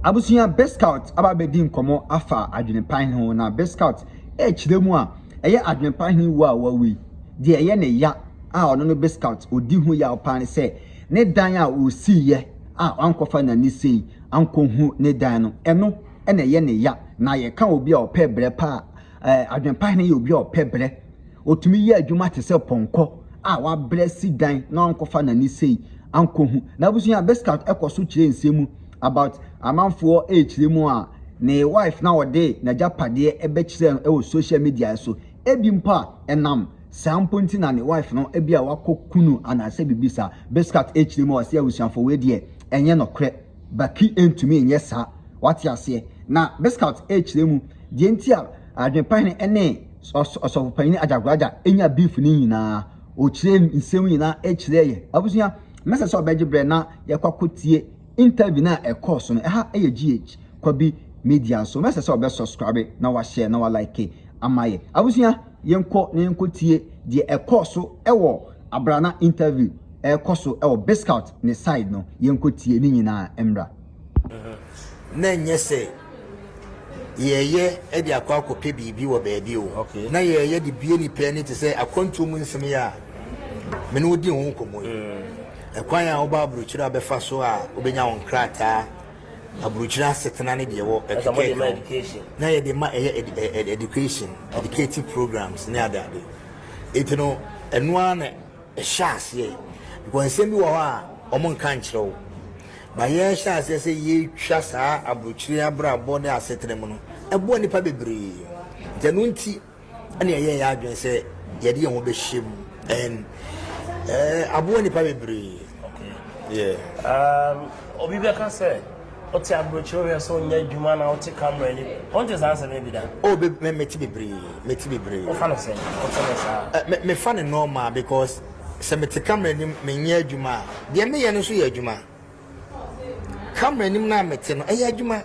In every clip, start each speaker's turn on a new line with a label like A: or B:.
A: Abusua, Biscout aba abɛdi nkɔmmɔ afa Adwenepa Hene ho, na Biscout ɛrekyerɛ mu a ɛyɛ Adwenepa Hene wu a wawu yi, deɛ ɛyɛ ne ya a ɔno no Biscout ɔdi ho yaw paa ne sɛ ne dan a ɔsiiɛ a wankɔfa n'ani sei ankɔhu ne dan no, ɛno na ɛyɛ ne ya. Na yɛka obi a ɔpɛ brɛ paa, Adwenepa Hene yɛ obi a ɔpɛ brɛ. Ɔtumi yɛ adwuma te sɛ pɔnkɔ a wabrɛ si dan na wankɔfa n'ani sei ankɔhu. Na abusua, Biscout kɔ so kyerɛ nsɛm mu about amanfoɔ rekyerɛ mu a ne wife na ɔde n'agyapadeɛ bɛkyerɛ no wɔ social media so. Ebi mpo a ɛnam saa mpo nti na ne wife no ebi a wakɔ kunu anaasɛ biribi saa. Biscout rekyerɛ mu a ɔse abusuafoɔ wei deɛ ɛnyɛ nɔkorɛ. Baki ntumi nyɛ saa. Wate aseɛ? Na Biscout rekyerɛ mu deɛ nti a Adwenepahene ne Ɔsɔfopanyin Agyagoragya nya beef no nyinaa. Ɔkyerɛ nsɛm nyinaa kyerɛ yɛ. Abusua, mɛsɛ sɛ ɔbɛgye berɛ na yɛkɔ akɔtie interview no a ɛkɔɔ so no. Ɛha yɛ GH Kwabi Media so. Mɛsɛ sɛ ɔbɛ subscribe na wahyɛ na walike ama yɛ. Abusua, yɛnkɔ na yɛnkɔtie deɛ ɛkɔɔ so wɔ Abrana interview ɛrekɔ so wɔ Biscout ne side no. Yɛnkɔtie ne nyinaa mmra.
B: Na ɛnyɛ sɛ yɛreyɛ de akɔ akɔpɛ biribi wɔ baabi o. Na yɛreyɛ de bue nnipa ani te sɛ akwantuo mu nsɛm yi a me ne wo di ho nkɔmmɔ yi. Ɛkwan a woba aburokyire a bɛfa so a wobɛnya wo nkrataa, aburokyire asetena ne deɛ ɛwɔ ɛkeka ɛka ho. Na yɛde ma ɛyɛ education, educative programs ne adeade. Enti no, ɛno ara na ɛhyɛ aseɛ because nsɛm bi wɔ hɔ a wɔn nka nkyerɛ wo. Ba yɛhyɛ aseɛ sɛ yɛretwa saa aburokyire abrabɔ ne asetena mu no, ɛboa nnipa bebree. Nti ɛno nti ɛna yɛyɛɛ yɛn adwene sɛ yɛde yɛn ho bɛhyɛ mu and aboa nnipa bebree.
C: Okay.
B: Yeah.
C: Obi bɛka sɛ wote aburokyire hwɛ sɛ wonyɛ adwuma na wote camera anim. Wonte saa nsɛm no bi da?
B: Oh, be, me, mete bebree, mete bebree.
C: Wofa no sɛn? Wote no saa?
B: Me, mefa no normal because sɛ mete camera anim menyɛ adwuma a, deɛ meyɛ no nso yɛ adwuma. Camera anim no a mete no, ɛyɛ adwuma.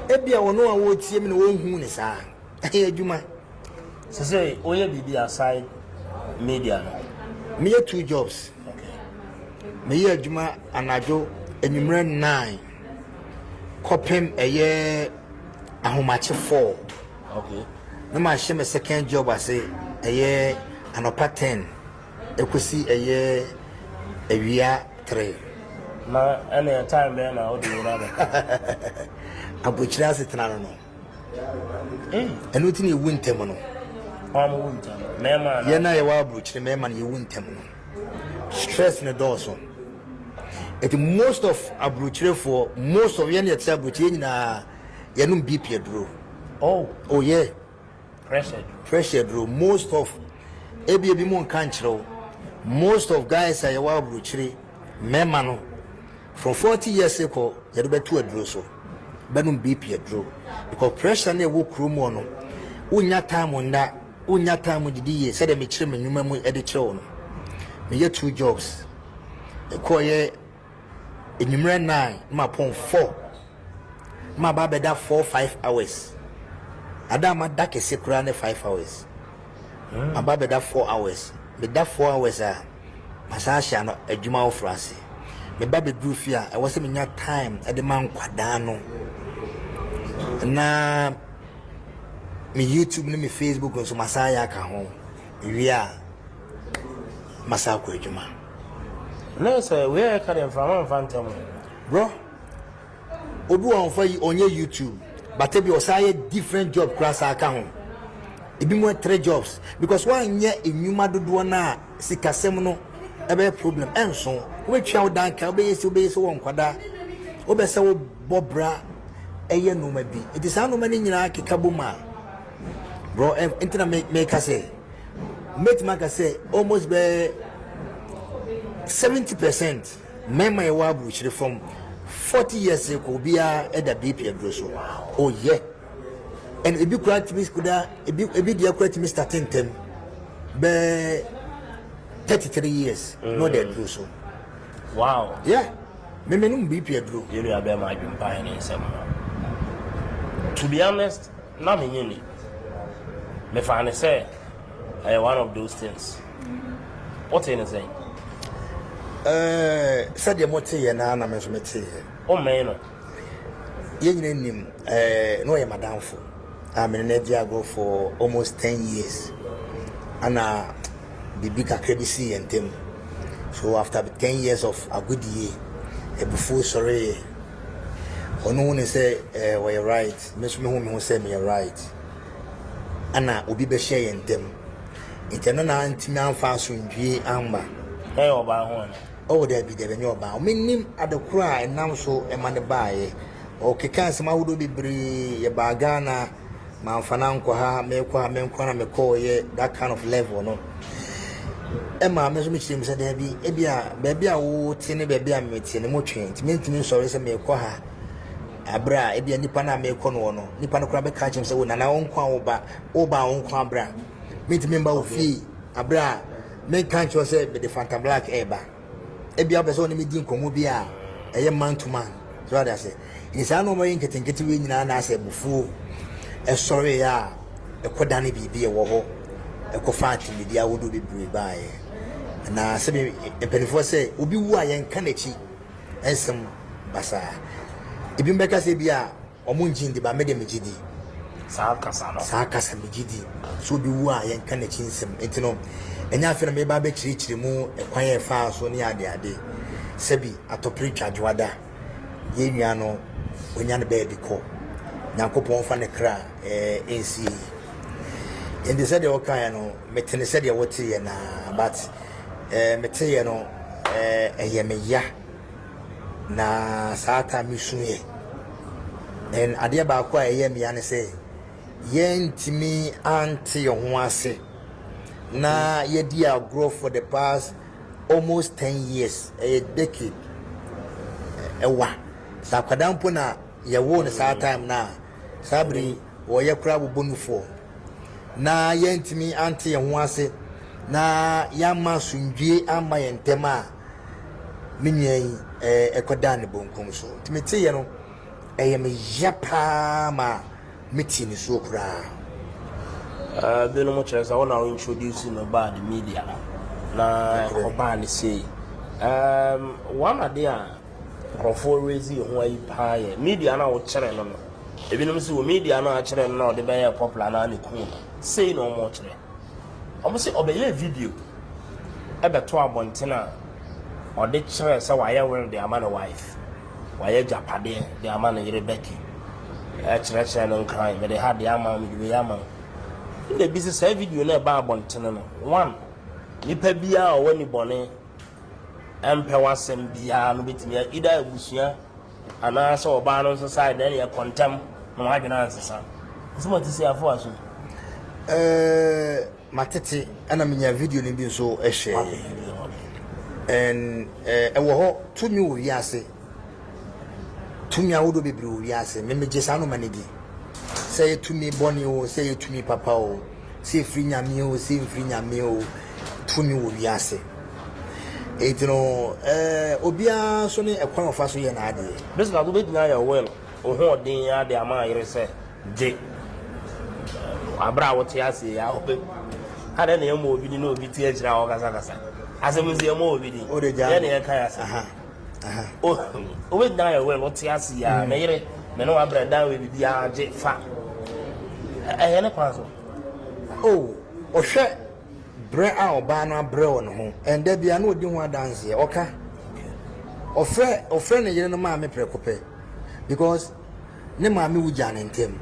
B: Ebia wɔn a wɔretie me no wɔnhu ne saa. Ɛyɛ adwuma.
C: Sɛ woyɛ biribi aside media no?
B: Meyɛ two jobs. Meyɛ adwuma anadwo anwummerɛ 9 kɔpem ɛyɛ ahomakye 4. Na mahyɛ me second job ase ɛyɛ anɔpa 10 ɛkɔsi ɛyɛ awia 3.
C: Na ɛne time bɛn na wode wura bɛka?
B: Abokyire asetena no no. Ɛno nti na yɛwu ntɛm no. Yɛn a yɛwɔ aburokyire mmarima no yɛwu ntɛm no. Stress no dɔɔso. Eti most of aburokyirefoɔ, most of yɛn yɛte aburokyire yɛn nyinaa yɛnom BP aduro.
C: Oh.
B: Oh yeah.
C: Pressure duro.
B: Pressure duro. Most of ebi ebi mu nka nkyerɛ wo. Most of guys a yɛwɔ aburokyire mmarima no from 40 years kɔ yɛde bɛto aduro so. Bɛnom BP aduro because pressure no ɛwɔ kurom hɔ no, wonnya time nna, wonnya time didi yie sɛdeɛ mekyerɛ me nnwuma mu de kyerɛ wo no. Meyɛ two jobs. Mekɔɔyɛ enwummerɛ 9 na mapɔn 4 na maba abɛda 4 5 hours. Ada a mada kɛse koraa ne 5 hours. Maba abɛda 4 hours. Meda 4 hours a, masan ahyɛ ano adwuma foforɔ ase. Meba bɛduru fie a, ɛwɔ sɛ menya time de ma nkwadaa no. Na me YouTube ne me Facebook nso masan ayɛ aka ho. Mewie a, masan akɔ adwuma.
C: Na sɛ wei a yɛka deɛ mframa mfa ntɛm o.
B: Bro, obi wɔ ɔnfa yi ɔnyɛ YouTube but ebi ɔsan yɛ different job koraa san ka ho. Ebi mu three jobs because wanyɛ nnwuma dodoɔ no a sikasɛm no ɛbɛyɛ problem ɛnso wobɛtua wo dan ka wobɛyɛ si wobɛyɛ si wɔ nkwadaa wobɛ sɛ wobɔ bra ɛyɛ nneɛma bi nti saa nneɛma no nyinaa keka bom a bro nti na meka sɛ mɛtumi aka sɛ almost bɛyɛ 70% mmarima yɛwɔ aburokyire from 40 years kɔ obiara ɛda BP aduro so. Oh yeah. And ebi koraa tumi kuda ebi ebi deɛ koraa tumi start ntɛm bɛɛ 33 years na ɔda aduro so.
C: Wow.
B: Yeah. Me nom BP aduro.
C: Yɛn nua bɛrima adwempa yɛ ne nsɛm no. To be honest, na menye ni. Mefa ne sɛ ɛyɛ one of those things. Wote ne sɛn?
B: Ɛɛ sɛdeɛ mo te yɛ naa na me nso me te yɛ.
C: Wommɛn no.
B: Yɛn nyinaa nim eh, na ɔyɛ m'adamfo a me ne no adi agorɔ for almost 10 years. Ana biribi kakra bi sii yɛn ntam. So after 10 years of agodie, abufuo sɔreeɛ. Ɔno hu ne sɛ eh, ɔyɛ right, me nso mehu me ho sɛ meyɛ right. Ana obi bɛhyɛ yɛn ntam. Nti ɛno na antumi amfa asomdwie amma.
C: Ɛyɛ ɔbaa ho ana?
B: Oh dabi dabi ɛnyɛ ɔbaa. Mennim ade koro a ɛnam so ma no baeɛ. Ɔkeka nsɛm ahodoɔ bebree. Yɛbaa Ghana, mamfa no ankɔ ha, merekɔ ha, me nko ara na mekɔeɛ, that kind of level no. Ɛmaa me nso mekyerɛ mu sɛ daabi, ebi a baabi a wote ne baabi a mete no motwe nti mentumi nsɔre sɛ merekɔ ha abere a ebi a nipa no a merekɔ no wɔ no, nipa no koraa bɛka akyerɛ me sɛ wo nana wo nko a woba, woba a wo nko abra. Mentumi mba wo fie abere a Menka nkyerɛ wo sɛ mede Fanta Black reba. Ebia wopɛ sɛ wo ne me di nkɔmmɔ bi a ɛyɛ man to man. So wate ase? Nti saa nneɛma yi nketenkete wei nyinaa na asɛ abufuo ɛsɔreeɛ a ɛkɔdane biribi ɛwɔ hɔ ɛkɔfa atemmudeɛ ahodoɔ bebree baeɛ. Na sɛbi mpanimfoɔ sɛ obi wu a yɛnka n'akyi nsɛm basaa. Ebinom bɛka sɛ bi a Ɔmo ngye ndi but me de megye di.
C: Saa kasa no.
B: Saa kasa megye di. Sɛ obi wu a yɛnka n'akyi nsɛm. Nti no ɛnyɛ afei na meba abɛkyerɛkyerɛ mu ɛkwan a ɛfaa so ne ade ade. Sɛbi atɔpere twa dwoada. Yɛn nua no wanya ne baabi kɔ. Nyankopɔn mfa ne kra nsie yie. Nti sɛdeɛ wokaeɛ no mete no sɛdeɛ woteeɛ no ara but meteeɛ no ɛyɛ me ya. Na saa time me suiɛ. And adeɛ baako a ɛyɛ me ya ne sɛ yɛntumi ante yɛn ho ase na yɛdi agorɔ for the past almost 10 years ɛyɛ decade ɛwa sɛ akwadaa mpo na yɛwoo no saa time no a saa bere wɔyɛ koraa bobɔ nufoɔ na yɛntumi ante yɛn ho ase na yɛama asomdwie amma yɛn ntam a me nua yi ɛkɔdaa ne bonkum so. Nti meteeɛ no, ɛyɛ me ya paa ma metee nisuo koraa.
C: Binom kyerɛ sɛ wo na wo introduce no baa the media na ɛkɔbaa ne sei. One ade a nkurɔfoɔ raise ho ayi paa yɛ media no a wokyerɛ no no. Ebinom sɛ wɔ media no a akyerɛ no na ɔde bɛyɛ popular na ne kun no. Sei na wɔkyerɛ. Wɔn sɛ ɔbɛyɛɛ video ɛbɛto abɔnten a ɔde kyerɛɛ sɛ wayɛ will de ama ne wife, wayɛ agyapadeɛ de ama ne yere Becky, ɛkyerɛkyerɛ no nkran, mede ha de ama wo, mede wei ama wo. Ɛna ebi sɛ saa video no ɛba abɔnten no, one, nipa biara a ɔwɔ ni bɔne ɛmpɛ w'asɛm biara no bɛtumi either abusua Anaa sɛ ɔbaa no nso side na ɛneɛ kɔ ntɛm na w'adwene ansesa. Nsɛm a ɛte sei afo aso.
B: Eh, matete ɛna menya video no bi nso hwɛɛ. And eh, ɛwɔ hɔ tumi wɔ wiase. Tumi ahodoɔ bebree wɔ wiase. Me megye saa noma no di. Sɛ yɛ tumi bɔne o, sɛ yɛ tumi papa o. Sɛ ɛfiri Nyame o, sɛ ɛmfiri Nyame o, tumi wɔ wiase. Enti no, eh, obiara nso ne ɛkwan ɔfa so yɛ n'adeɛ.
C: Bismarck, wobɛtumi ayɛ will, wo ho ɔden ara de ama ayere sɛ gye aberɛ a wote aseɛ yi a wobɛ adɛn na yɛmmɔ obi din na obi te akyire a ɔkasakasa asɛm nso yɛmmɔ obi din yɛ na yɛka yɛ asɛm wobɛtumi ayɛ will wote ase yi a me yere me ne wabrɛ dan wei biribiara gye fa ɛyɛ ne kwan so.
B: Oh, ɔhwɛ brɛ a ɔbaa no abrɛ wɔ ne ho, and da biara na ɔdi ho adanseɛ, ɔka. Ɔfrɛ, ɔfrɛ ne yere no maame prɛko pɛ, because ne maame wu gyaa ne ntam.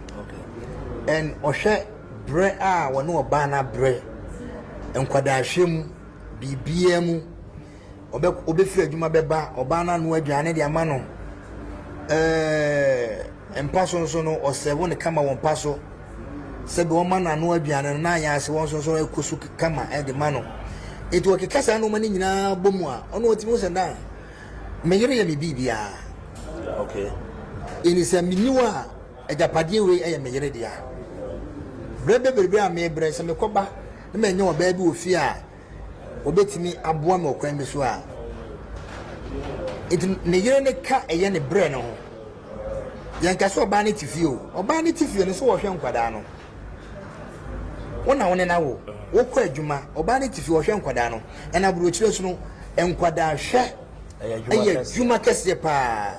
B: And ɔhwɛ brɛ a wɔne ɔbaa no abrɛ, nkwadahwɛ mu, biribiara mu. Ɔbɛ ɔbɛfiri adwuma bɛba, ɔbaa no anoa aduane de ama no. Ɛɛ mpa so nso no, ɔsɛvo no kama wɔ mpa so. Sɛbi wɔma no ano aduane no na ayɛ ase wɔn nso nso ɛkɔ so kama ɛde ma no. Eti ɔkeka saa nneɛma no nyinaa bɔ mu a, ɔno ɔtumi hu sɛ na me yere yɛ me biribiara.
C: Okay.
B: Ɛni sɛ menni hɔ a, agyapadeɛ wei ɛyɛ me yere dea. Berɛ bebrebe a mebrɛ sɛ mekɔba na manya ɔbaa bi wɔ fie a, Obetumi aboa me ɔkwan bi so a. Enti ne yere no ka ɛyɛ ne brɛ no ho. Yɛnka sɛ ɔbaa no te fie o. Ɔbaa no te fie no sɛ ɔhwɛ nkwadaa no. Wo na wo ne no awo. Wokɔ adwuma, ɔbaa no te fie ɔhwɛ nkwadaa no. Ɛna aburokyire so no, nkwadaa hwɛ ɛyɛ adwuma kɛseɛ paa.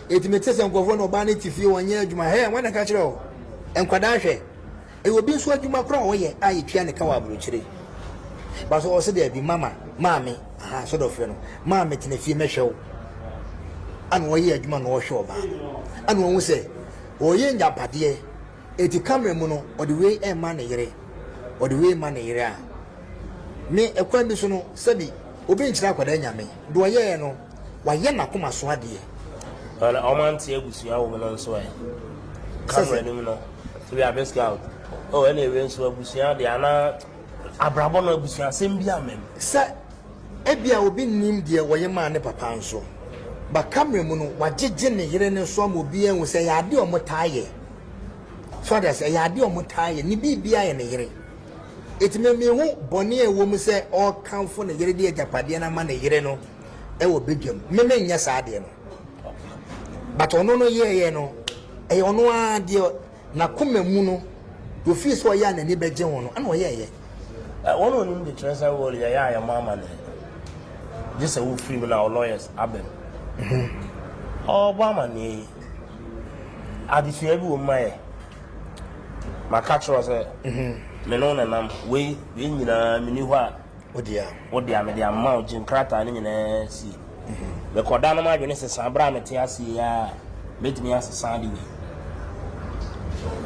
B: Eti mete sɛ nkurɔfoɔ na ɔbaa no te fie wɔnyɛ adwuma. Hɛ, wɔn na ka kyerɛ o. Nkwadaa hwɛ. Ɛyɛ obi nso adwuma koraa a ɔyɛ a yɛtua ne ka wɔ aburokyire. Ba so ɔse daabi, mama, maame, aha, sɛ dɔfrɛ no, maame tena fie mɛhwɛ wo. Ana ɔyɛ adwuma na ɔhwɛ ɔbaa no. Ana ɔhu sɛ ɔyɛ nyapadeɛ. Eti camera mu no, ɔde wei ɛma ne yere, ɔde wei ma ne yere a, me ɛkwan bi so no, sɛbi obi nkyerɛ akwadaa nyame, deɛ ɔyɛɛ no, wayɛ n'akoma so adeɛ.
C: Ɛna ɔmo ante abusua wɔ mu no nso ɛ. Camera no mu no, sɛ bi a scout, oh ɛna ewe nso abusua deɛ anaa abrabɔ no abusua asɛm bi ama mu.
B: Sɛ ebia obi nnim deɛ ɔyɛ maa ne papa nso, but camera mu no, wagyegye ne yere no so ama obiara ahu sɛ ɛyɛ adeɛ a ɔmo taa yɛ. So ate aseɛ? Ɛyɛ adeɛ a ɔmo taa yɛ, ne biribiara yɛ ne yere. Eti me mehu bɔne a ɛwɔ mu sɛ ɔrekamfo ne yere de agyapadeɛ no ama ne yere no ɛwɔ badwam. Me menyɛ saa adeɛ no. But ɔno no yɛɛyɛ no, ɛyɛ ɔno ara deɛ n'akoma mu no, deɛ ofii sɛ ɔyɛ a n'ani bɛgye ho no, ɛna ɔyɛɛyɛ.
C: Wɔn a onim de kyerɛ sɛ wɔn yɛyɛ a yɛmmɔ amanneɛ. Gye sɛ wofiri mu na wo lawyers aba mu. Ɔrebɔ amanneɛ yi, adesua bi wɔ mu ma yɛ. Maka kyerɛ wo sɛ me ne wo nenam wei wei nyinaa menni hɔ a wo dea mede ama wo gye nkrataa no nyinaa sie. Mekɔda no m'adwene sesa berɛ a mete ase yi a mɛtumi asesa ade wei.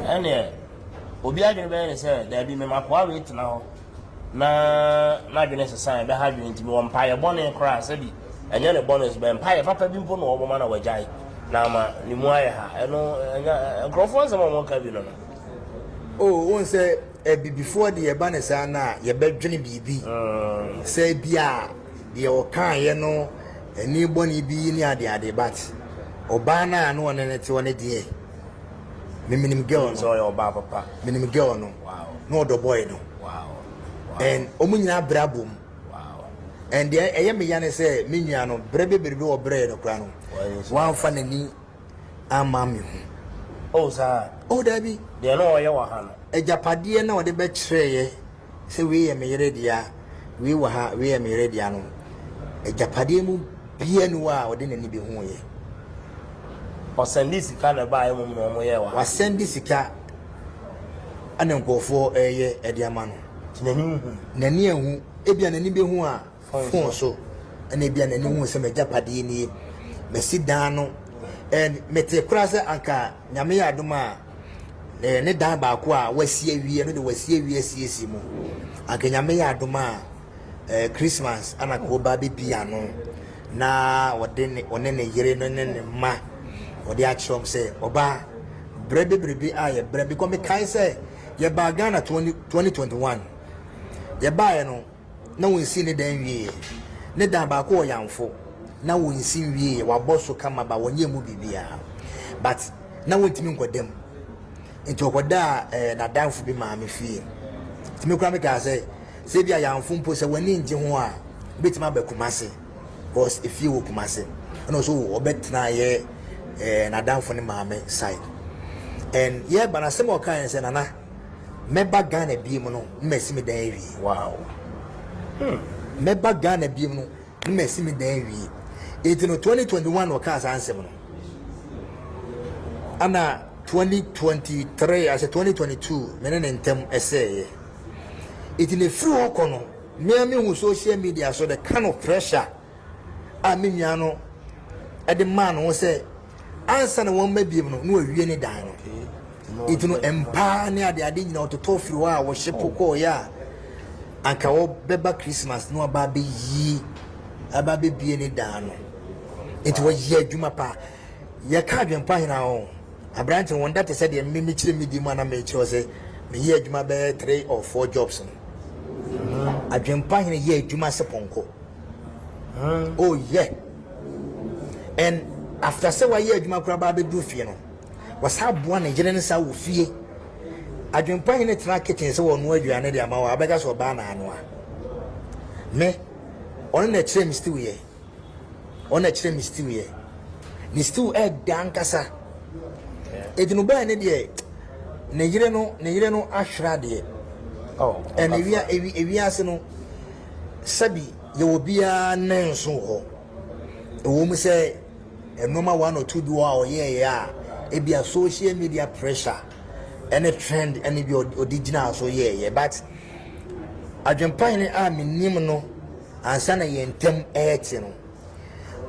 C: Ɛneɛ obi adwene bɛyɛ ne sɛ daabi mema akoa wei tena hɔ na n'adwene sesa a ɛbɛha adwene nti mewɔ mpaeɛ bɔne koraa sɛbi ɛnyɛ ne bɔne so bɛ mpaeɛ papa bi mpo na wɔbɔ ma na wagyae na ama ne mu ayɛ ha ɛno ɛnyɛ nkurɔfoɔ nsɛm a wɔka bi no no.
B: Oh, wohu sɛ abibifoɔ deɛ ɛba ne saa no a yɛbɛdwene biribi mm. sɛ bi a deɛ ɔkaeɛ no ani bɔne bi ne adeade but ɔbaa no a na ɔne ne te hɔ no deɛ me menim girl no
C: ɔyɛ ɔbaa papa
B: menim girl no na ɔdɔ boy no and wɔn nyinaa brɛ abom and deɛ ɛyɛ me ya ne sɛ me nua no brɛ bebrebe wɔ brɛ no kora no wɔamfa n'ani ama me hu.
C: Oh saa.
B: Oh dabi.
C: Deɛ na ɔyɛ wɔ ha no.
B: Agyapadeɛ na ɔde bɛkyerɛeɛ sɛ wei yɛ me yere dea, wei wɔ ha, wei yɛ me yere dea no, agyapadeɛ mu biara ni hɔ a ɔde n'ani bɛhuiɛ.
C: Ɔsɛnde sika na ɛbaeɛ mmom na wɔyɛɛ wɔ ha.
B: Wasɛnde sika ɛna nkurɔfoɔ ɛreyɛ ɛde ama no.
C: Nti n'ani nhu.
B: N'ani anhu. Ebia n'ani bɛhu a fon so ɛna ebia n'ani hu sɛ m'agyapadeɛ nie. Masi dan no. And mete koraa sɛ anka Nyame yɛ adom a eh, ne dan baako a wasi awie no de wasi awie asiesie mu. Anka Nyame yɛ adom a eh, Christmas ana ka ɔba bɛbi ano na ɔde ne ɔne ne yere no ne ne mma ɔde akyerɛ wɔn sɛ ɔba brɛ bebrebe a yɛbrɛ because mekae sɛ yɛbaa Ghana 20, 2021 yɛbaeɛ no na wɔnsi ne dan nwieɛ. Ne dan baako wɔ Yamfo, na wɔnsi nwieɛ, wɔabɔ so kama ba wɔnyɛ mu biribiara. But na wɔntumi nkɔda mu. Nti ɔkɔdaa eh, n'adamfo bi maame fie. Nti me koraa mekaa sɛ, sɛ bi a Yamfo mpo sɛ w'ani ngye ho a, wobɛtumi aba Kumase. Because efie wɔ Kumase. Ɛna ɔso ɔbɛtena yɛ eh, n'adamfo ne maame side. And yɛba no asɛm a ɔkaeɛ sɛ, Nana, Mɛba Ghana biem no na masi me dan awie.
C: Wow.
B: Hmm. Mɛba Ghana biem no na masi me dan awie. Eti no 2021 na ɔkaa saa nsɛm no. Ana 2023 asɛ 2022 me ne ne ntam ɛsɛeɛ. Eti na efiri hɔ kɔ no me a mehu social media so the kind of pressure a me nua no ɛde maa ne ho sɛ ansa na wɔn mma biem no na wɔawie ne dan no nti no mpaa ne ade ade nyina ɔtotɔ firi hɔ a wɔhye po kɔɔyɛ a anka wɔbɛba Christmas na wɔaba abɛyi aba abɛbie ne dan no nti wɔyɛ adwuma paa yɛka adwempa hena ho aberante wɔn da te sɛ deɛ me mekyerɛ me di mu ana mekyerɛ sɛ meyɛ adwuma bɛyɛ three or four jobs no adwempa hene yɛ adwuma sɛ pɔnkɔ oh yeah and after sɛ wayɛ adwuma koraa ba abɛduru fie no wɔsa aboa ne yere no saa wɔ fie adwempa hene tena kitchen sɛ wɔnoa aduane de ama wɔ abɛka sɛ ɔbaa na anoa me ɔno na ɛkyerɛ me stew yɛ ɔno na ɛkyerɛ me stew yɛ ne stew ɛda ankasa ɛti no bɛɛ ne deɛ ne yere no ne yere no ahwere adeɛ ɛna ewia ewi ewiase no Sɛbi yɛwɔ biara ne nso wɔ hɔ. Ɛwɔ mu sɛ Nnoɔma one or two bi wɔ hɔ a ɔyɛeɛ a ebia social media pressure ɛne trend ɛne bi ɔde gyinaa so yɛeɛ but adwempa hene a menim no ansa na yɛn ntam ɛrete no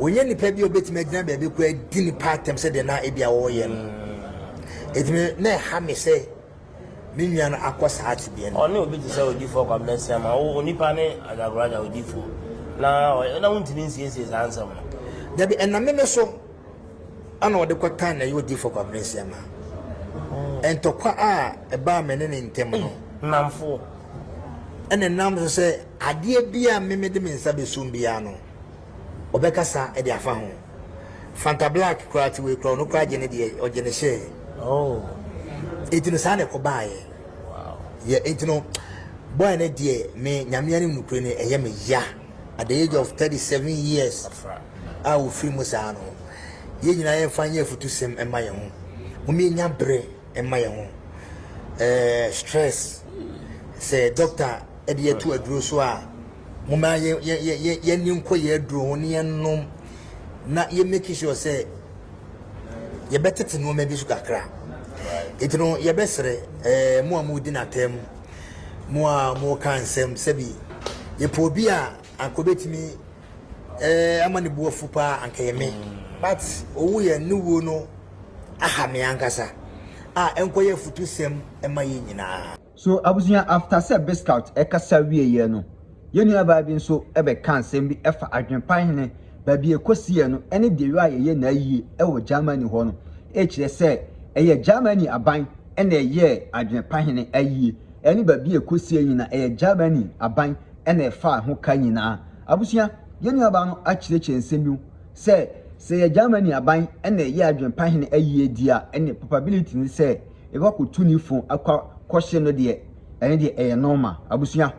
B: ɔnyɛ nipa bi a ɔbɛtumi agyina baabi koraa di nipa atɛm sɛ deɛ na ebia ɔreyɛ no ɛtumi na ɛha me sɛ me nua no akɔ saa tebea no mu.
C: Ɔne obi te sɛ odiyifoɔ Kwabena Asiamah, wo onipa ne Agyagoragya odiyifoɔ, na ɔyɛ, na wontumi nsiesie saa nsɛm no.
B: Dabi, ɛnam me so ana ɔde kɔtan na ɛyɛ odiyifoɔ Kwabena Asiamah. Ntɔkwa a ɛbaa me ne ne ntam no.
C: Nnamfoɔ.
B: Ɛna ɛnam so sɛ adeɛ bi a me mede me nsa bɛsum biara no, ɔbɛkasa de afa ho. Fanta Black koraa te wei koraa ɔno koraa gye ne deɛ ɔgye ne hyɛɛ.
C: Oh.
B: Eti no saa na ɛkɔ baayɛ.
C: Wow.
B: Yɛ eti no boy ne deɛ me nyame anim nukuri no ɛyɛ me ya at the age of 37 years a ofiri mu saa no yɛn nyinaa yɛmfa nyɛ afutusɛm ɛma yɛn ho mo yɛnya bere ɛma yɛn ho ɛɛ stress sɛ doctor ɛde yɛto aduro so a Momma yɛn ani nkɔ yɛn aduro ho na yɛnnom na yɛ make sure sɛ yɛbɛtete nneɛma bi so kakra. Eti no yɛbɛsrɛ ɛɛ mo a modi n'atɛm, mo a moka nsɛm sɛbi yɛpɛ obi a anka obetumi ɛɛ ama ne bu afu paa anka yɛ me. But owu yɛ ne wuo no aha me ankasa a ɛnkɔyɛ afutusɛm ɛma yɛn nyinaa.
A: So abusua after sɛ Biscout ɛkasa wieɛ no, yɛn nua baa bi nso bɛkaa nsɛm bi ɛfa Adwenpa Hene baabi ɛkɔsiiɛ no ɛne deɛ a yɛyɛ n'ayie ɛwɔ Germany hɔ no, ɛkyerɛ sɛ ɛyɛ Germany aban ɛna ɛyɛɛ Adwenpa Hene ayie ɛne baabi a ɛkɔsiiɛ nyinaa ɛyɛ Germany aban ɛna ɛfaa ho ka nyinaa. Abusua, yɛn nua baa no akyerɛkyerɛ nsɛm bi mu sɛ sɛ ɛyɛ Germany aban ɛna ɛyɛɛ Adwenpa Hene ayie deɛ a ɛne probability ne sɛ Yɛkɔ akɔtu ne fo akɔ kɔhye no deɛ, ɛno deɛ ɛyɛ normal. Abusua,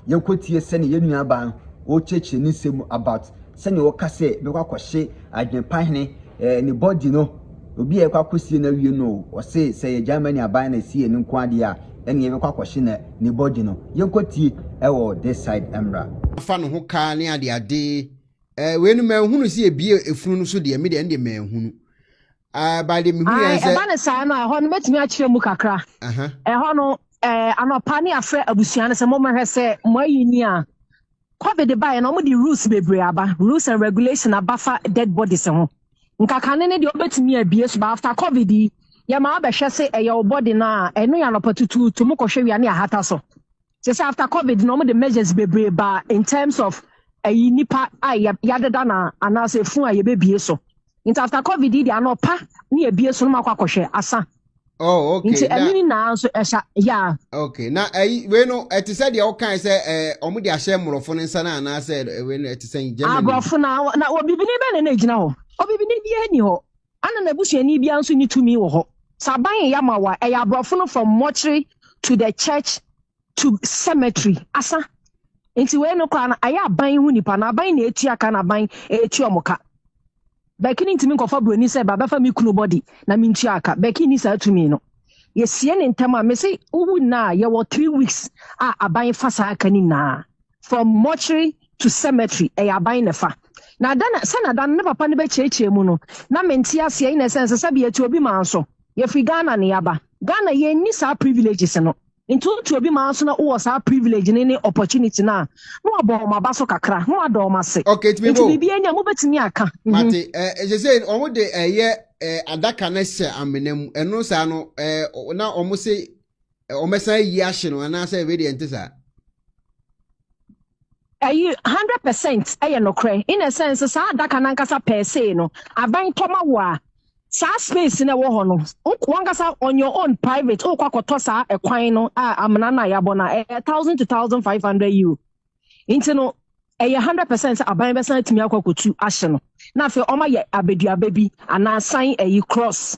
A: yɛnkɔ tie sɛdeɛ yɛn nua baa no ɔrekyerɛkyerɛ ne nsɛm mu about sɛdeɛ ɔka sɛ bɛkɔ akɔhye adwempa hene eh, ne body no. Obi a yɛkɔ akɔsie no awie no o, ɔse sɛ yɛ Germany aban na ɛsie no nko adeɛ a, ɛne yɛbɛkɔ akɔhye na ne body no. Yɛnkɔ tie ɛwɔ this side mmra.
D: Afa ne ho ka ne adeade. Eh, wei no manhunu sɛ yɛbie efunu no so deɛ, me deɛ ɛno deɛ manhunu. Ah, by the mehu yɛn
E: Ae,
D: sɛ.
E: ɛba no saa no a, ɛhɔ no mɛtumi akyerɛ mu kakra.
D: Aha.
E: Ɛhɔ no, eh, anɔpa ne afrɛ abusua no sɛ mommɛhwɛ sɛ mo ayi ni a. Covid baeɛ no, wɔde rules bebree aba, rules and regulation aba fa dead bodies ho. Nka kane no deɛ wobɛtumi abie so, but after Covid yi, yɛma wabɛhwɛ sɛ ɛyɛ wo body no a, ɛno yɛ anɔpa tutuutu, mokɔhwɛ wie a ne yɛahata so. Te sɛ after covid no wɔn de measures bebree ba in terms of ɛyi nipa a yɛadeda na anaasɛ efun a yɛbɛbie so. Nti after covid yi deɛ anɔpa ne yɛbie so no ma akɔ akɔhwɛ asa.
D: Oh, okay.
E: Nti ɛno nyinaa nso ɛhyɛ ya.
D: Okay, na ɛyi wei no ɛte sɛ deɛ ɔkan sɛ ɛɛ wɔn de ahyɛ mmorɔfo no nsa na anaasɛ wei no ɛte sɛ Germany.
E: Aborɔfo na na obibini bɛ na na egyina hɔ. Obibini bi ani hɔ. Ana n'abusuani biara nso nni tumi wɔ hɔ. Sɛ aban reyɛ ama wo a, ɛyɛ aborɔfo no from mortuary to the church to cemetery. Asa. Nti wei no koraa no, ɛyɛ aban ho nipa na aban na etua ka na aban etua wɔn ka. Bɛki no ntumi nkɔfa buroni sɛ ba bɛfa me kunu body na mentua ka. Bɛki nni saa tumi no. Yɛsie ne ntɛm a, mese wowu nna a, yɛwɔ 3 weeks a aban fa saa ka no nyinaa. From mortuary to cemetery, ɛyɛ aban na ɛfa. Na da na sɛ na da no ne papa no bɛkyerɛkyerɛ mu no, na mente aseɛ in a sense sɛ yɛte obi man so. Yɛfiri Ghana na yɛaba. Ghana yɛnni saa privileges no. Nti wote obi man so na wowɔ saa privilege no ne opportunity no a, na wabɔ wɔn aba so kakra, na wadɔ wɔn ase.
D: Okay, tumi
E: Nti
D: bo.
E: biribi anya mobɛtumi aka.
D: Mate, ɛsɛ sɛ wɔn de ɛyɛ adaka no hyɛ amena mu. Ɛno saa no, na wɔn se wɔbɛsan ayi ahye no anaasɛ wei deɛ ɛnte saa.
E: Ɛyi 100% ɛyɛ nokorɛ in a sense saa adaka no ankasa per se no aban tɔ ma wo a saa space no ɛwɔ hɔ no wankasa on your own private wokɔ akɔtɔ saa ɛkwan no a amena no a yɛabɔ no a ɛyɛ €1,000 to €1,500. Nti no ɛyɛ 100% sɛ aban bɛsan atumi akɔ akɔtu ahye no na afei ɔma yɛ abaduaba bi anaa san ɛyi cross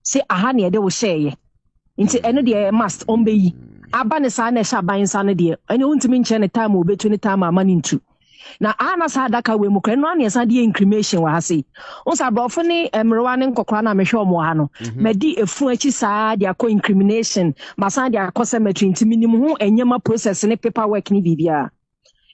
E: sɛ aha ne yɛde wo hyɛɛyɛ. Nti ɛno deɛ ɛyɛ must ɔmbɛyi aba ne saa na ɛhyɛ aban nsa no deɛ ɛne wontumi nkyerɛ ne time a obɛtu ne time a ama ne ntu na aha na saa adaka wei mu kora ɛno ana yɛsan de yɛ cremation wɔ ha sei. Wo sɛ aborɔfo ne mmerewa ne nkɔkora no a mehwɛ ɔmo wɔ ha no, madi efu akyi saa de akɔ incrimination, masan de akɔ cemetery, nti menim ho nneɛma process ne paperwork ne biribiara.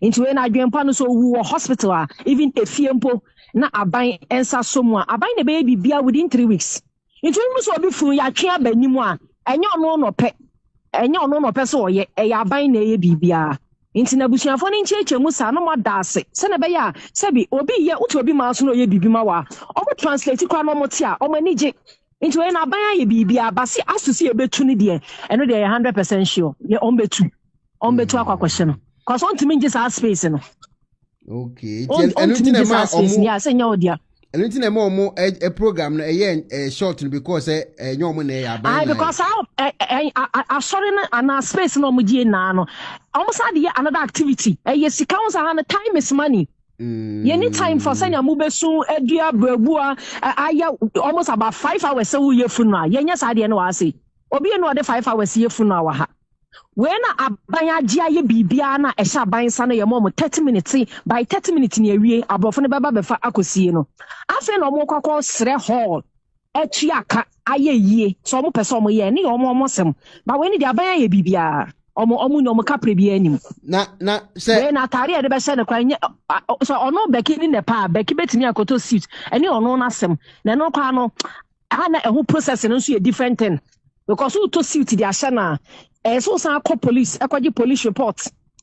E: Nti wei no adwempa no sɛ owu wɔ hospital a even efie mpo na aban nsa sɔ mu a aban na ɛbɛyɛ biribiara within 3 weeks. Nti wohu sɛ obi funu yɛatwe aba anim a, ɛnyɛ ɔno na ɔpɛ, ɛnyɛ ɔno na ɔpɛ sɛ ɔyɛ, ɛyɛ aban na ɛyɛ biribiara. Nti na abusuafoɔ no nkyerɛkyerɛ mu saa na ɔmo ada ase sɛnɛ ɛbɛyɛ a sɛbi obi yɛ wote obi maa so na ɔyɛ biribi ma wa ɔmo translate koraa na ɔmo te a ɔmo ani gye. Nti wei na aban ayɛ biribiara basi aso sɛ yɛbɛtu no deɛ, ɛno deɛ yɛ 100% sure yɛ ɔmo bɛtu akɔ akɔhyɛ no kɔsɔ ɔntumi ngye saa space no.
D: Okay, nti ɛno
E: nti
D: na
E: ngye
D: ɛma
E: saa space
D: ɔmo
E: no yɛ a sɛ nyɛ wo dea.
D: Ɛno nti na ɛma ɔmo ɛ program no ɛyɛ short no because ɛ ɛnyɛ ɔmo na ɛyɛ, aban
E: Ayi
D: na
E: because
D: ɛyɛ.
E: saa ɛ ɛ asɔre no anaa space no ɔmo gye naa no, ɔmo san de yɛ another activity. Ɛyɛ sika ho saa no, time is money. Yɛni time for sɛnea mobɛsu adua brɛbu a ayɛ almost about 5 hours sɛ woyɛ funeral. Yɛnyɛ saa deɛ no wɔ ase. Obi yɛ no ɔde 5 hours yɛ funeral wɔ ha. Wei na aban agye ayɛ biribiara na ɛhyɛ aban nsa no yɛ ma ɔmo 30 minutes. By 30 minutes ni awie, aborɔfo no bɛba bɛfa akɔsie no. Afei na ɔmo kɔ akɔ srɛ hall atua aka ayɛ yie sɛ ɔmo pɛ sɛ ɔmo yɛ ne yɛ ɔmo sɛm ba. Wei ne deɛ aban ayɛ biribiara, ɔmo ni ɔmo kapre bi anim.
D: Na sɛ
E: Wei na ataare a yɛde bɛhyɛ no kora nyɛ sɛ ɔno bɛki ne nɛpa a bɛki bɛtumi akɔtɔ suit ɛne ɔno n'asɛm na ɛno koraa no aha na ɛho process no nso yɛ different thing because wotɔ suit de ahyɛ no a, ɛyɛ sɛ wosan akɔ police ɛkɔgye police report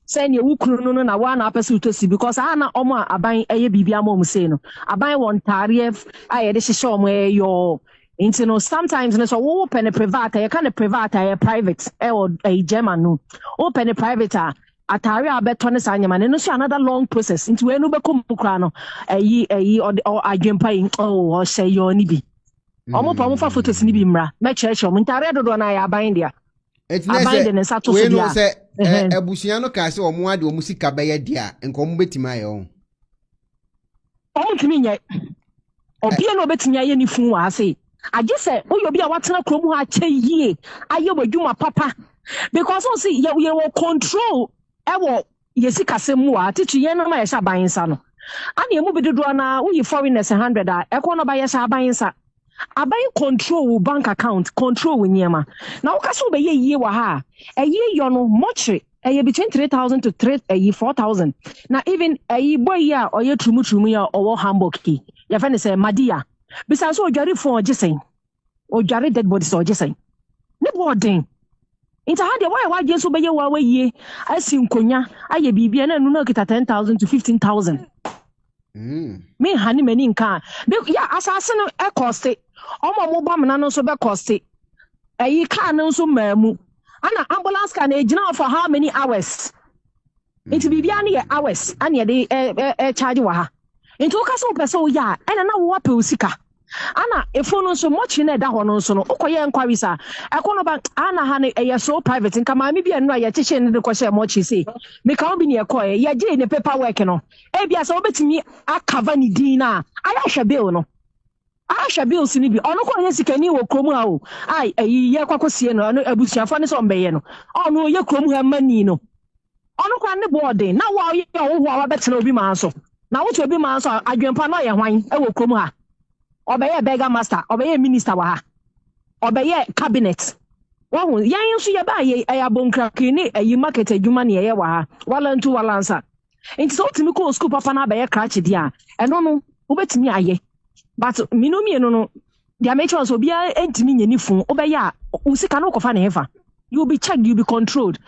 E: sɛ nea ewu kunu no na waa na apɛ sɛ wotɔ suit because aha na ɔmo a aban ɛyɛ biribi ama ɔmo sei no, aban wɔ ntaareɛ a yɛde hyehyɛ ɔmo ɛyɛ yɔɔ. Nti no sometimes no sɛ wowɔ pɛ ne private a, yɛka ne private a ɛyɛ private ɛwɔ ɛyɛ German no, wopɛ ne private a ataare a bɛtɔ ne saa nneɛma no, ɛno nso another long process. Nti wei no bɛkɔ mu koraa no ɛyi ɛyi ɔde ɔ adwempa yi ɔwɔ ɔhyɛ yɔɔ ne bi ɔmo pa ɔmo fa photos ne bi mmra mɛkyerɛkyerɛ ɔmo ntaare dodoɔ no ayɛ aban dea.
D: Ɛnti na
E: Aban
D: sɛ
E: de ne nsa to so
D: wei no
E: deɛ a
D: sɛ ɛ
E: ɛhɛn.
D: Abusua no kaa sɛ ɔmo ade ɔmo sika bɛyɛ deɛ a nka ɔmo bɛtumi ayɛ ɔmo.
E: Ɔmo ntumi nyɛ. Obia na obetumi ayɛ ne fun wɔ ha sei agye sɛ woyɛ obi a watena kurom ha akyɛ yie ayɛ w'adwuma papa because ɔn sɛ yɛ yɛwɔ control ɛwɔ yɛ sikasɛm mu wɔ ha titiri yɛn nam a yɛhyɛ aban nsa no ana emu bi dodoɔ na woyi foreigners 100 a ɛkɔ no ba yɛhyɛ aban nsa. Aban control wo bank account, control wo nneɛma na woka sɛ wobɛyɛ yie wɔ ha a ɛyie yɔ no mɔkyere ɛyɛ between 3,000 to three ɛyi 4,000. Na even ɛyi boy yi a ɔyɛ turumuturumu yi a ɔwɔ Hamburg yi, yɛfrɛ no sɛ Madia bisa nso ɔdware fon ɔgye sɛn, ɔdware dead body sɛ ɔgye sɛn ne bɔ ɔden. Nti ha deɛ wɔyɛ wagye nso bɛyɛ wa wayie asi nkonnwa ayɛ biribi ɛna ɛno no kita 10,000 to 15,000. Me ha ne m'ani nka a ya asase no ɛkɔste ɔmo a ɔmo bɔ amena no nso bɛkɔste ɛyi kaa no nso maa mu ana ambulance car na egyina hɔ for how many hours? Nti biribiara no yɛ hours ana yɛde ɛ ɛ ɛ charge wɔ ha. Nti woka sɛ wopɛ sɛ woyɛ a ɛna na wowɔ pɛ wo sika ana efu no nso mɔkyi no ɛda hɔ no nso no wokɔyɛ enquiries a ɛkɔ no ba ana ha no ɛyɛ so private. Nka maame bi a ɛno a yɛkyekyere no de kɔhyɛ mɔkyi sei meka wo bi ne yɛkɔɛ yɛgyee ne paper work no ebia sɛ wobɛtumi akava ne din no a ayɛ ahwɛ bill no ahwɛ bills no bi. Ɔno kɔ ɔyɛ sikani wɔ kurom ha o a ɛyi yɛ kɔkɔ sie no ɔno abusuafoɔ ne sɛ ɔmbɛyɛ no ɔno ɔyɛ kurom ha mani no ɔno koraa ne bɔɔden na wo a ɔyɛ ɔhoho a wabɛtena obi maa so na wote obi maa so a adwempa no ɔyɛ hwan ɛwɔ kurom ha? Ɔbɛyɛ Bürgermeister, ɔbɛyɛ minister wɔ ha, ɔbɛyɛ cabinet wahu. Yɛn nso yɛbaa yɛ ɛyɛ abonkraki ne ɛyi market adwuma ne yɛyɛ wɔ ha walantu walansa. Nti sɛ wotumi kɔɔ school papa no abɛyɛ krakye deɛ a ɛno no wobɛtumi ayɛ, but mmienu mmienu no deɛ mekyerɛ sɛ obiara ntumi nyɛ ne fun wobɛyɛ a wo sika no wokɔfa ne hefa? You will be checked, you will be controlled,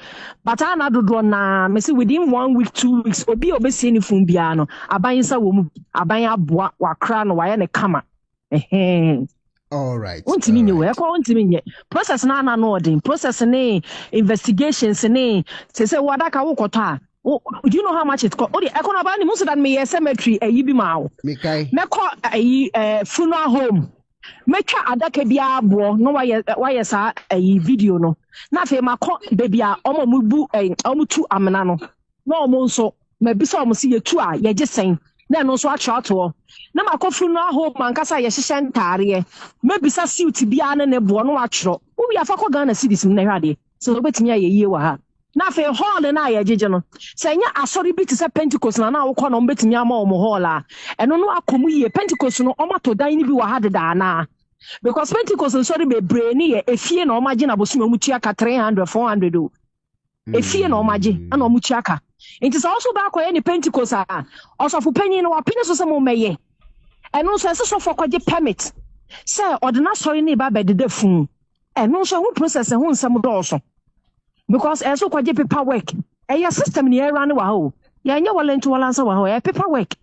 E: but ana dodoɔ naa mesi within one week, 2 weeks obi a obesie ne fun biara no aban nsa wɔ mu, aban aboa wakra no wayɛ ne kama ɛhɛn.
D: All right.
E: Wontumi nyɛ o ɛkɔ wontumi nyɛ process na ana no ɔden process ne investigations ne sɛ wadaka wokɔtɔ a do you know how much it cost? Ode ɛkɔ no aba ne mu so that meyɛ cemetery ɛyi bi ma wo.
D: Mekae.
E: Mɛkɔ ɛyi funeral home mɛtwa adaka biara boɔ na wayɛ saa ɛyi video no na afei makɔ baabi a ɔmo a ɔmo bu ɛyi ɔmo tu amena no na ɔmo nso mabisa ɔmo si yɛtu a yɛgye sɛn na ɛno nso atwerɛ atoɔ na makɔ funeral home ankasa a yɛhyehyɛ ntaareɛ mɛbisa suit biara ne ne boɔ na watwerɛ wowie afa kɔ Ghana cedis mu na ɛhwɛ adeɛ sɛ wobɛtumi ayɛ yie wɔ ha. Na afei hall no a yɛgyegye no sɛ ɛnyɛ asɔre bi te sɛ Pentecost na na wokɔ na ɔmbɛtumi ama ɔmo hall a ɛno no akɔ mu yie. Pentecost no ɔmatɔ dan no bi wɔ ha deda anaa? Because Pentecost nsɔre bebree ne yɛ efie na ɔmo agye na bosom ɔmo tua ka 300, 400 o efie na ɔmo agye ɛna ɔmo tua ka. Nti sɛ ɔso ba akɔyɛ ne Pentecost a, ɔsɔfo panyin no wapene so sɛ mommɛyɛ. Ɛno nso ɛsɛ sɔfoɔ kɔgye permit sɛ ɔde n'asɔre no reba abɛdeda funu. Ɛno nso ɛho process ɛho nsɛm dɔɔso because ɛsɛ sɛ wokɔgye paper work. Ɛyɛ system ne yɛrane wɔ ha o. Yɛnyɛ wɔlento wɔlansa wɔ ha o. Ɛyɛ paper work.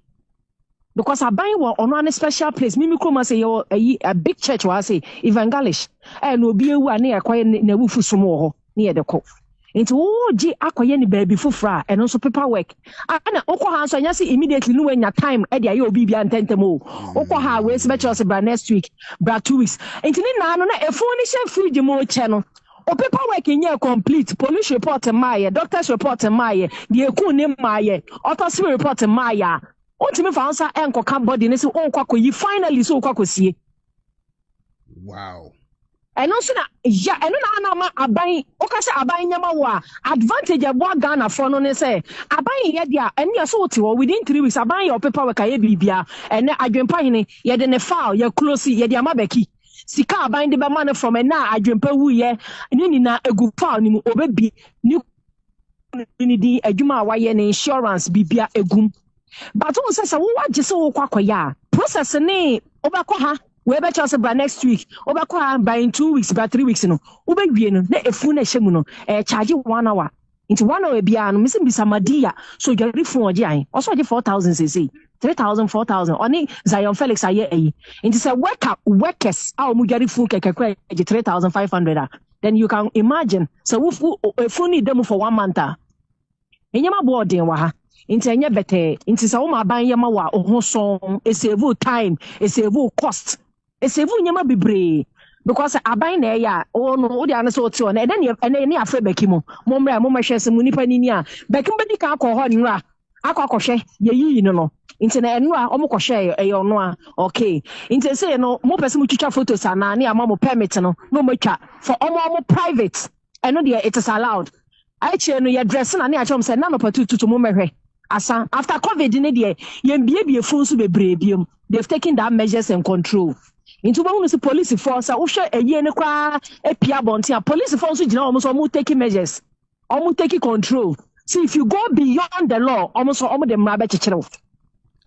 E: Because aban wɔ ɔno ane special place. Mimi kurom ase yɛwɔ ayi a big church wɔ ha se Evangelish. Ɛyɛ na obi ewu a ne yɛkɔyɛ n'awufo som wɔ hɔ ne yɛde kɔ. Nti wogye akɔyɛ ne baabi foforɔ a ɛno nso paper work. Ana wokɔ ha nso ɛnyɛ sɛ immediately ne wanya time ɛde ayɛ obi bia ntɛntɛm o. Wokɔ ha a wei sɛ bɛkyerɛ sɛ bra next week, bra 2 weeks. Nti ne naa no na efun ne hyɛ fridge mu kyɛ no. O paper work nyɛ complete, police report mmaayɛ, doctors report mmaayɛ, deɛ eku ne mmaayɛ, autopsy report mmaayɛ a, wontumi fa wo nsa ɛnkɔka body ne sɛ wokɔ akɔyi finally sɛ wokɔ akɔsie. Ɛno nso na ya ɛno na ana ama aban woka sɛ aban nyɛma wo a advantage ɛboa Ghanafoɔ no ne sɛ aban yɛ deɛ a ɛno yɛ so wote hɔ within 3 weeks aban yɛ ɔpepa work ayɛ biribia. Ɛnɛ Adwempa Hene yɛde ne file yɛ close, yɛde ama bɛki sika aban de bɛma no from ɛna a Adwempa wuyɛ ne nyinaa egu file no mu, obɛbi ne ne din, adwuma a wayɛ, ne insurance biribia egum. But wo sɛ wowagye sɛ wokɔ akɔyɛ a process ne wobɛkɔ ha wei bɛkyerɛ sɛ bra next week, wobɛkɔ ha by in 2 weeks, by 3 weeks no wobɛwie no na efu no ɛhyɛ mu no ɛyɛ charge one hour. Nti one hour biara no mesi bisa Madia so dware fun ɔgye ahen, ɔsɛ ɔgye 4,000 seesei, 3,000, 4,000. Ɔne Zion Felix ayɛ ayi. Nti sɛ workers a wɔn dware fun kɛkɛ kora gye 3,500 a, then you can imagine sɛ wofu efun ne da mu for one month a nneɛma bɔ ɔden wɔ ha. Nti ɛnyɛ bɛtɛɛ. Nti sɛ wɔn aban yɛ ma wɔ a ɔho sɔn, esave time, esave cost, esave nneɛma bebree because aban na ɛyɛ a wɔn no wode ano sɛ wɔte hɔ na ɛnɛ ne ɛnɛ ne afrɛ bɛki mu mo mmerɛ mo mɛhwɛ sɛ mo nipa ni ni a bɛki mu bɛdi kan akɔ hɔ nnura akɔ akɔhwɛ yɛyiyi no. Nti na ɛnura wɔn kɔhwɛ ɛyɛ ɔno a okay. Nti ɛsɛ no mo pɛ sɛ mo twitwa photos anaa ne ama mo permit no na wɔn atwa for ɔmo private. Ɛno deɛ it is allowed. Akyire no yɛ dress na ne akyerɛ wɔn sɛ nanɔpa tututu mo mɛhwɛ asa. After COVID ne deɛ yɛn biebie fun so bebree biem. They've taken that measures and control. Nti wobɛhunu sɛ polisifoɔ sɛ wohwɛ ayie no koraa apia abɔnten a polisifoɔ nso gyina wɔn so, wɔn take measures, wɔn take control. So if you go beyond the law, wɔn nso wɔn de mmara bɛkyekyere wo.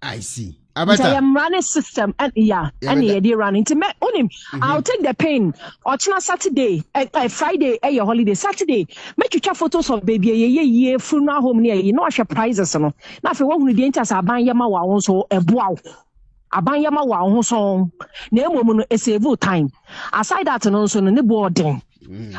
D: I see.
E: Nti ɛyɛ mmara ne system ya ɛne yɛde run. Nti mɛ onim I'll take the pain. Ɔkyena Saturday ɛ ɛ Friday ɛyɛ holiday, Saturday mɛtwitwa photos of baabi a yɛyɛ yie funeral home ne ɛyi na wahwɛ prices no na afei wahunu deɛ nti asɛ aban yɛ ma wɔ awo nso ɛboa wo. Aban yɛ ma wɔ awo ho sɔn na emom no esave time. Aside that no nso no ne bo ɔden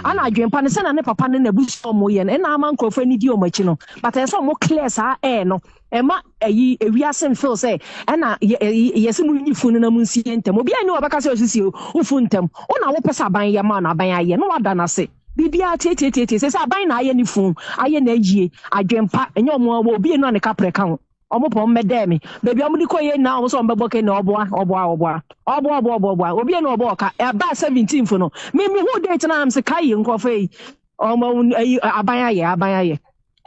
E: ana adwempa no sɛna ne papa ne n'abusua ɔmo yɛ no ɛna ama nkurɔfoɔ ani di ɔmo akyi no. But ɛsɛ sɛ ɔmo clear saa air no ɛma ɛyi ewiase mfeel sɛ ɛna yɛ yɛsɛ mo nyi funu na mo nsie ntɛm. Obiara ni ɔbɛka sɛ ɔsisi wofu ntɛm wo na wopɛ sɛ aban yɛ ma no aban ayɛ na wada n'ase biribiara tietietie sɛ aban na ayɛ ne funu ayɛ na ayie adwempa ɛnyɛ ɔmo wɔ obi enu a ne kaprɛ ka ho. Ɔmo pɔ ɔmo bɛdɛɛ me baabi a ɔmo de kɔ yɛ nyinaa ɔmo sɛ ɔmo bɛbɔ kɛ na ɔboa ɔboa ɔboa ɔboa ɔboa ɔboa ɔboa obi enu ɔbɔ ɔka ɛbaa 17th no me me hu date na am sɛ kai nkurɔfoɔ yi ɔmo ayi aban ayɛ aban ayɛ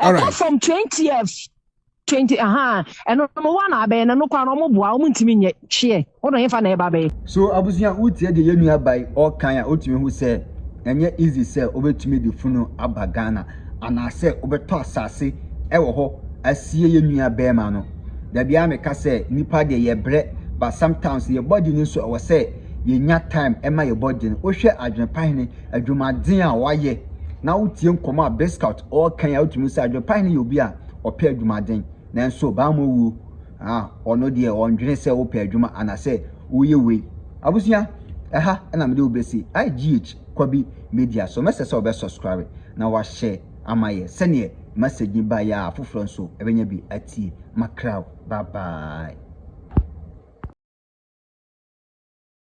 E: ɛkɔ from 20th 20 aha ɛno no wa na abɛyɛ na no kora no ɔmo boa ɔmo ntumi nyɛ hyeɛ wɔn na yɛfa na ɛba abɛyɛ.
A: So abusua, wotie deɛ yɛn nua ba yi ɔkan a wotumi hu sɛ ɛnyɛ easy sɛ wobɛtumi de funu aba Ghana anaasɛ wobɛtɔ asase ɛwɔ hɔ asie yɛn nua bɛrima no. Dabi a meka sɛ nipa deɛ yɛbrɛ, but sometimes yɛ body no nso ɛwɔ sɛ yɛnya time ɛma yɛ body no. Wohwɛ Adwenepahene adwumaden a wayɛ na wotie nkɔmɔ a Biscout ɔrekan a wotumi sɛ Adwenepahene yɛ obi a ɔpɛ adwumaden nanso baamu wuo ah ɔno deɛ ɔndwene sɛ wopɛ adwuma anaasɛ woyɛ wei. Abusua, ɛha ɛna mede wo bɛsi IGH Kwabi Media so. Mɛsɛ sɛ wɔbɛ subscribe na wahyɛ ama yɛ sɛneɛ message ba yɛ a afoforɔ nso ɛbɛnya bi atie. Makraw, bye bye.